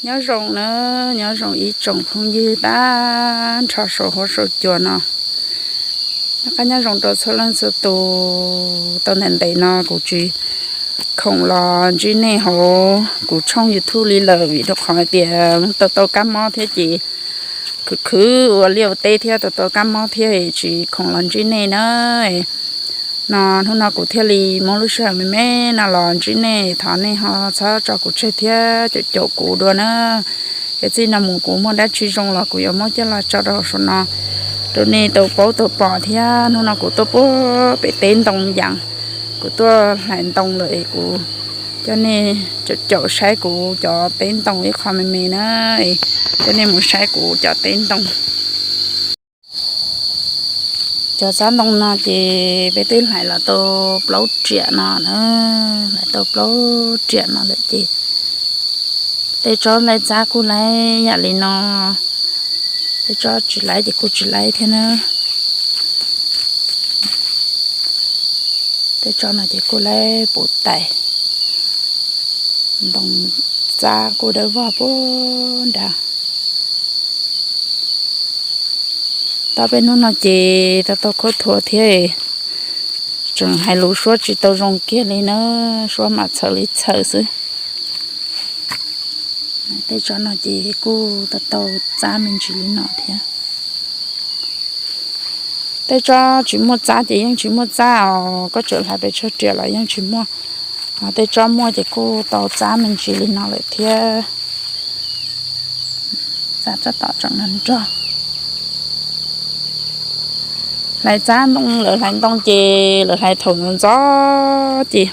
Nyob zoo na, nyob zoo ib tsoom phooj ywg tag nrho saum huab saum cua no. Nyob qab nyob zoo rau txhua leej txhua tus. Tau ntev ntev no kuv tsis khoom los ntsib nej hauv kuv tshooj YouTube li lawm vim rau qhov hais tias tau tau kab mob thiab ces khwv khwv ua liaj ua teb thiab tau tau kab mob thiab tsis khoom los ntsib nej na. No hnub no kuv thiaj li muab lub sij hawm me me no los ntsib nej, thov nej ho txhob tso kuv tseg thiab caum caum kuv dua na. Ces txij no mus kuv muaj dab tsi zoo los kuv yuav muab coj los tso rau saum no rau nej tau paub tau pom thiab. Hnub no kuv tuaj puag pem teb ntoo yas, kuv tuaj hlais ntoo lawm es kuv coj nej caum caum saib kuv cov teb ntoo ib qho me me na. Coj nej mus saib kuv cov teb ntoo. Cov txab ntoo no ces peb twb hlais los tau plaub riam no na, hlais tau plaub riam no lawm ces tej tsob laib txab kuj laib yam li no, tej tsob tsis laib ces kuj tsis laib thiab na. Tej tsob no ces kuj laib puv tais, ntoo txab kuj dawb vog puag nrad. Tau peb hnub no ces tau tau khuab thuav thiab, tseem hais lus suab tsis tau zoo kiag li na, suab mam txhawm li txhawm xwb. Tej tsob no ces kuj tau tau txab me ntsis li no thiab. Tej tsob tsis muaj txab ces yeej tsis muaj txab os, koj tseem hlais pes tsawg riam los yeej tsis muaj. Tej tsob muaj ces kuj tau txab me ntsis li no lawm thiab. Txab tsob tom tseem nrog nrog. Hlais txab ntoo, lawv hlais ntoo ces lawv hlais thaum ntxov ntxov ces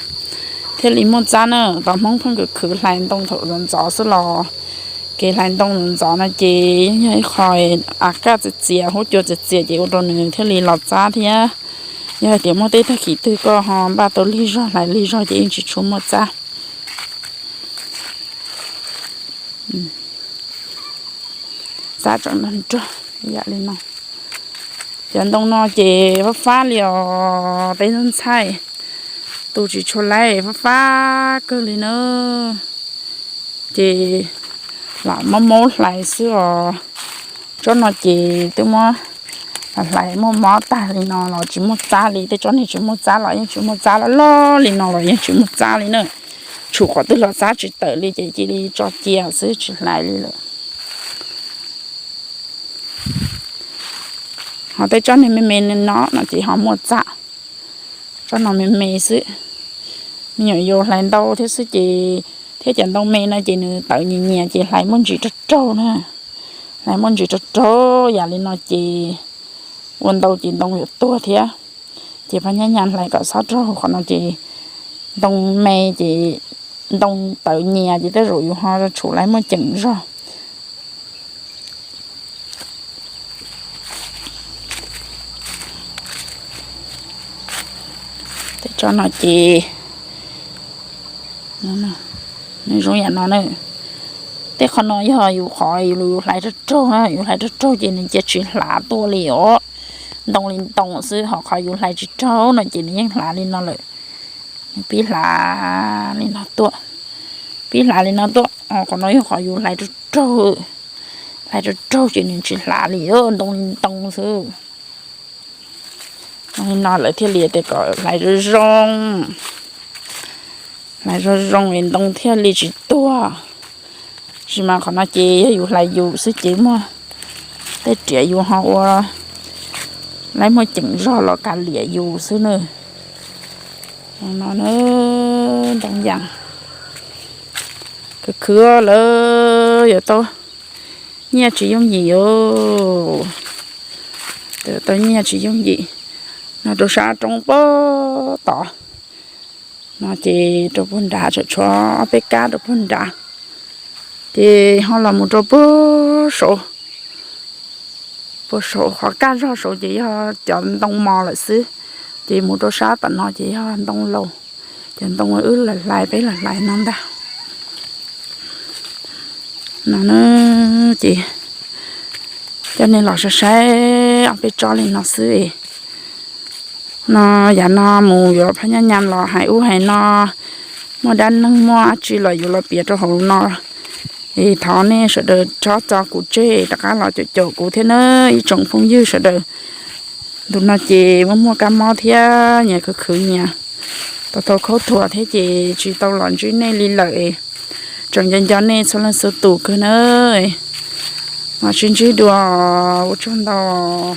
thiaj li muaj txab na. Cov Hmoob pheej khwv khwv hlais ntoo thaum ntxov ntxov xwb los kev hlais ntoo ntxov ntxov no ces yeej yog ib qho a kaj txias txias, huab cua txias txias ces ua rau nws thiaj li los txab thiab. Yog hais tias muaj tej tag kis twg koj ho npaj tau lig zog hlais lig zog ces yeej tsis tshua muaj txab. Txab tseem nrog nrog yam li no. Cov ntoo no ces fab fab li os, tej ntxhais tu tsis tshua laib, fab fab kawg li na. Ces lam mob mob hlais xwb os. Tsob no ces twb muab hlais muaj mob tag li no los tsis muaj txab li, tej tsob niag tsis muaj txab los yeej tsis muaj txab loj loj li no los yeej tsis muaj txab li na. Tshum qhov twg los txab tsis tawm li ces cia li tso cia xwb tsis hlais li lawm. Ho tej tsob niag me me no no ces ho muaj txab. Tsob no me me xwb, me nyuam yaus hlais ntau thiab xwb ces, thiab cov ntoo me no ces nws tawm nyias nyias ces hlais muaj ntsis raug raug na. Hlais muaj ntsis raug raug yam li no ces ua ntau ces ntoo yuav tuag thiab. Ces phab nyab nyab hlais kom xob raug qhov no ces ntoo me ces ntoo tawm nyias ces tej zaum yus ho tshum laib muaj ceem zog. Tej tsob no ces nws zoo yam no na. Tej qhov no yog yus qhov yus hlais raug raug na, yus hlais raug raug ces nws cia tsis hlav tuaj li os. Ntoo li ntoo xwb, ho qhov yus hlais tsis raug no ces nws yeej hlav li no lawm. Nws pib hlav li no tuaj, pib hlav li no tuaj. Qhov no yog qhov yus hlais raug raug, hlais raug raug ces nws tsis hlav li, ntoo li ntoo xwb. Li no lawv thiaj li tias kom hlais zoo zoo, hlais zoo zoo es ntoo thiaj li tsis tuag. Tab sis mas qhov no ces yog yus hlais yus xwb ces muaj tej riam yus ho ua laib muaj ceem zog los kav liam yus xwb na. No na, ntoo yas khwv khwv lawm yuav tau nyiaj tsis yooj yim os. Tau nyiaj tsis yooj yim. No rau sab roob puag tod, no ces rau puag nrad, tshuav ob peb kab rau puag nrad. Ces ho los mus rau puag saud, puag saud qhov kaj zog saud ces yog cov ntoo mos lawm xwb. Ces mus rau sab tom no ces yog ntoo laus, cov ntoo wb hlais peb hlais no ntag. No ces coj nej los saib saib ob peb tsob li no xwb. No yav no mus yuav phab nyab nyab los hais ub hais no, muaj dab neeg muaj dab tsi los yuav los piav rau hauv no, Es thov nej sawv daws txhob tso kuv tseg, rov qab los caum caum kuv thiab nawb ib tsoom phooj ywg sawv daws. Ntu no ces muaj muaj kab mob thiab nyias khwv khwv nyias, tau tau khaub thuas thiab ces tsis tau los ntsib nej li lawm. Tseem nco nco nej txhua leej txhua tus kawg nawb. Mam sib ntsib dua, ua tsaug ntau.